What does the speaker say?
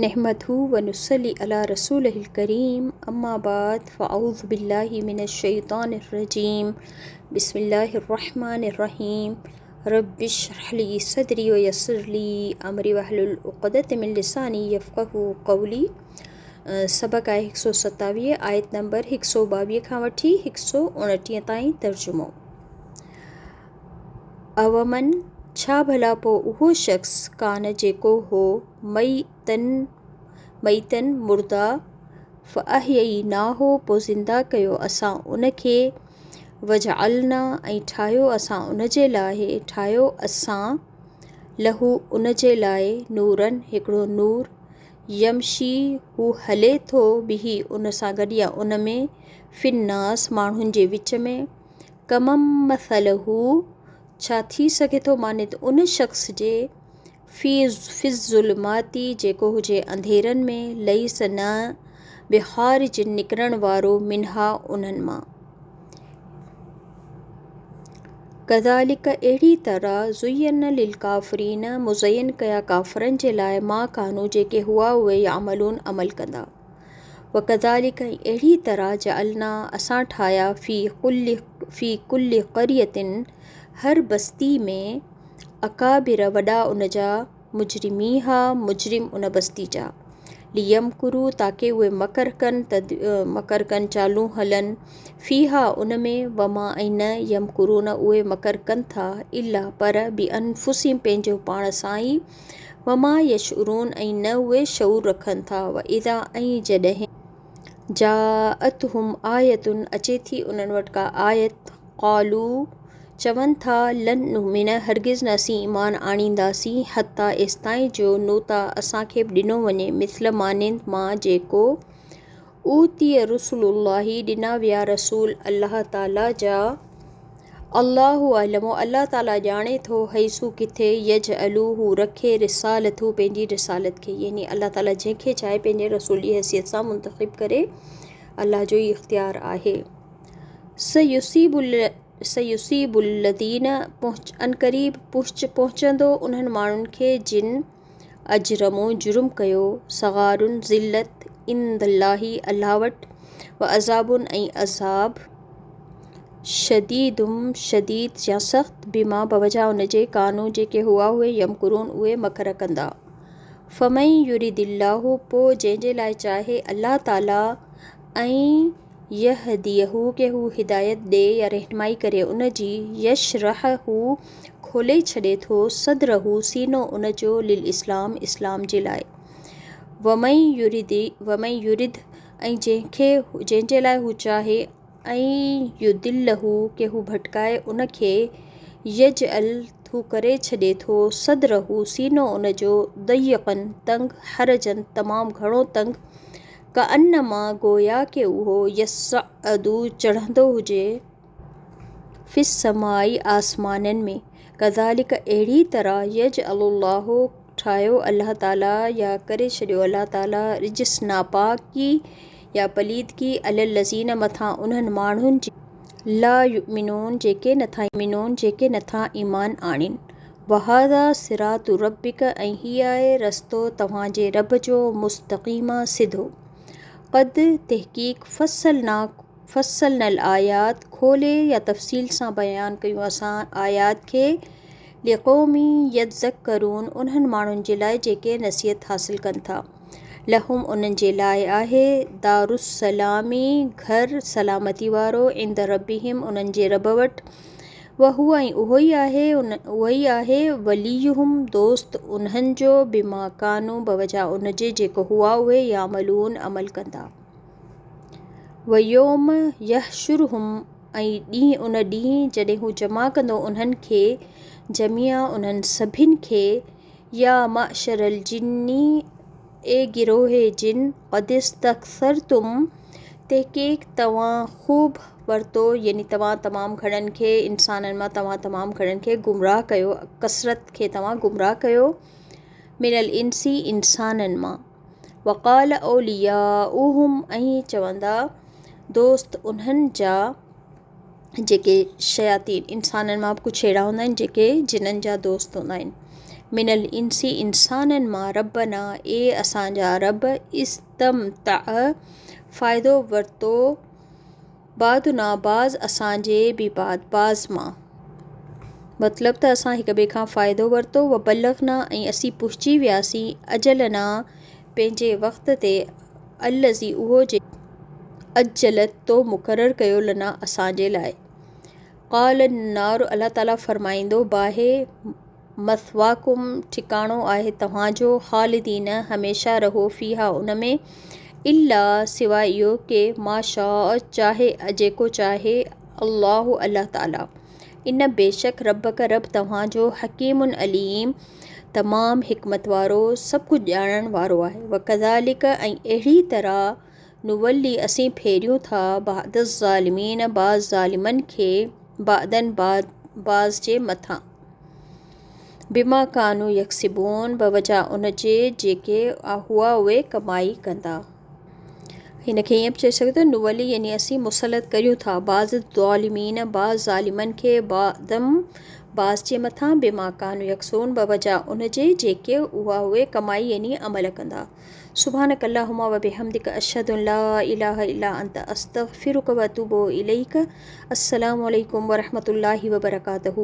نحمده ونصلي علي رسوله الڪريم اما بعد فاعوذ بالله من الشيطان الرجيم بسم الله الرحمن الرحيم رب اشرح لي صدري ويسر لي امري واحلل عقدة من لساني يفقهوا قولي. سبق آهي 127، آيت نمبر 122 کان وٺي 129 تائين. ترجمو، اومن ڇا ڀلا پوء اهو شخص ڪان جيڪو هو ميتن ميتن مرده فاحييناه پوء زنده ڪيو اسان ان کي وجعلنا ۽ ٺاهيو اسان ان جي لاء ٺاهيو اسان له ان جي لاء نورا هڪڙو نور يمشي هو هلي ٿو به ان سان گڏ يا ان ۾ في الناس ماڻهن جي وچ ۾ ڪمن مثله ڇا ٿي سگهي ٿو مانند ان شخص جي في الظلمات جيڪو هجي انڌيرن ۾ ليس نه بخارج نڪرڻ وارو منها انهن مان. ڪذالڪ اهڙي طرح زين للڪافرين مزين ڪيا ڪافرن جي لاء ما ڪانوا جيڪي هئا اهي يعملون عمل ڪندا. وڪذالڪ ۽ اهڙي طرح جعلنا اسان ٺاهيا في ڪل في ڪل قرية هر بستي ۾ اڪابر وڏا ان جا مجرميها مجرم ان بستي جا ليمڪروا تاڪه اهي مڪر ڪن مڪر ڪن چالون هلن فيها ان ۾ وما ۽ نه يمڪرون اهي مڪر ڪن ٿا الا پر بانفسهم پنهنجو پاڻ سان ئي وما يشعرون ۽ نه اهي شعور رکن ٿا واذا ۽ جڏهن جاءتهم آية اچي ٿي انهن وٽ ڪا آيت قالوا چون ٿا لن نؤمن هرگز نه اسين ايمان آڻينداسين حتيٰ ايستائين جو نؤتيٰ اسان کي به ڏنو وڃي مثل مانند ما جيڪو اوتي رسل الله ڏنا ويا رسول الله تعالي جا. الله اعلم الله تعالي ڄاڻي ٿو حيث ڪٿي يجعل هو رکي رسالته پنهنجي رسالت کي يعني الله تعالي جنهن کي چاهي پنهنجي رسول جي حيثيت سان منتخب ڪري الله جو ئي اختيار آهي. سيصيب سيصيب الذين عنقريب پهچندو انهن ماڻهن کي جن اجرموا جرم ڪيو، صغار ذلت، عند الله الله وٽ، وعذاب ۽ عذاب، شديد شديد يا سخت، بما بوجه ان جي، ڪانوا جيڪي هئا اهي، يمڪرون اهي مڪر ڪندا. فمن يرد الله پوء جنهن جي لاء چاهي الله تعالي ان يهديه ڪه هو هدايت ڏئي يا رهنمائي ڪري ان جي، يشرح هو کولي ڇڏي ٿو، صدره سينو ان جو، للاسلام اسلام جي لاء، ومن يرد ومن يرد ۽ جنهن کي جنهن جي لاء هو چاهي، ان يضله ڪه هو ڀٽڪائي ان کي، يجعل هو ڪري ڇڏي ٿو، صدره سينو ان جو، ضيقا تنگ، حرجا تمام گهڻو تنگ، ڪأنما گويا ڪه اهو يصعد چڙهندو هجي في السماء آسمانن ۾، ڪذالڪ اهڙي طرح يجعل الله ٺاهيو الله تعالي يا ڪري ڇڏيو الله تعالي رجس ناپاڪي يا پليدگي علي الذين مٿان انهن ماڻهن جي لا يؤمنون جيڪي نٿا يؤمنون جيڪي نٿا ايمان آڻين. وهذا صراط ربک ۽ هي آهي رستو توهان جي رب جو مستقيما سڌو. قد تحقيق فصلنا فصلنا الآيات کولي يا تفصيل سان بيان ڪيون اسان آيات کي لقوم يذڪرون انهن ماڻهن جي لاء جيڪي نصيحت حاصل ڪن ٿا. لهم انهن جي لاء آهي دار السلام گهر سلامتي وارو عند ربهم انهن جي رب وٽ. وهو ۽ اهو ئي آهي اهو ئي آهي وليهم دوست انهن جو بما ڪانوا بوجه ان جي جيڪو هئا اهي يعملون عمل ڪندا. ويوم يحشرهم ۽ ڏينهن ان ڏينهن جڏهن هو جمع ڪندو انهن کي جميعا انهن سڀن کي يا معشر الجن اي گروهه جن قد استڪثرتم تحقيق توهان خوب ورتو يعني توهان تمام گهڻن کي انسانن مان توهان تمام گهڻن کي گمراهه ڪيو ڪثرت کي توهان گمراهه ڪيو من الانس انسانن مان وقال اولياؤهم ۽ چوندا دوست انهن جا جيڪي شياطين انسانن مان به ڪجهه اهڙا هوندا آهن جيڪي جنن جا دوست هوندا آهن. من الانس انسانن مان ربنا اي اسان جا رب استمتع فائدو ورتو بعضنا بعض اسان جي ببعض بعض مان. مطلب ته اسان هڪ ٻئي کان فائدو ورتو وبلغنا ۽ اسين پهچي وياسين اجلنا پنهنجي وقت تي الذي اهو جيڪو اجلت تو مقرر ڪيو لنا اسان جي لاء. قال النار الله تعالي فرمائيندو باهه مثواڪم ٺڪاڻو آهي توهان جو، خالدين هميشه رهو فيها ان ۾، الا سواء اهو ڪي ما شاء چاهي جيڪو چاهي الله الله تعالي. ان بيشڪ ربڪ رب توهان جو حڪيم عليم تمام حڪمت وارو سڀ ڪجهه ڄاڻڻ وارو آهي. وڪذالڪ ۽ اهڙي طرح نولي اسين ڦيريون ٿا بعض الظالمين بعض ظالمن کي بعضاً بعض جي مٿان. بما ڪانوا يڪسبون بوجه ان جي جيڪي هئا اهي ڪمائي ڪندا. هن کي ائين به چئي سگهجي ٿو نولي يعني اسين مسلط ڪريون ٿا بعض الظالمين بعض ظالمن کي بعضاً بعض جي مٿان بما ڪانوا يڪسبون بوجه ان جي جيڪي هئا اهي ڪمائي يعني عمل ڪندا. سبحانک اللهم وبحمدک اشهد ان لا اله الا انت استغفرک واتوب اليک السلام عليڪم ورحمة الله وبرڪاته.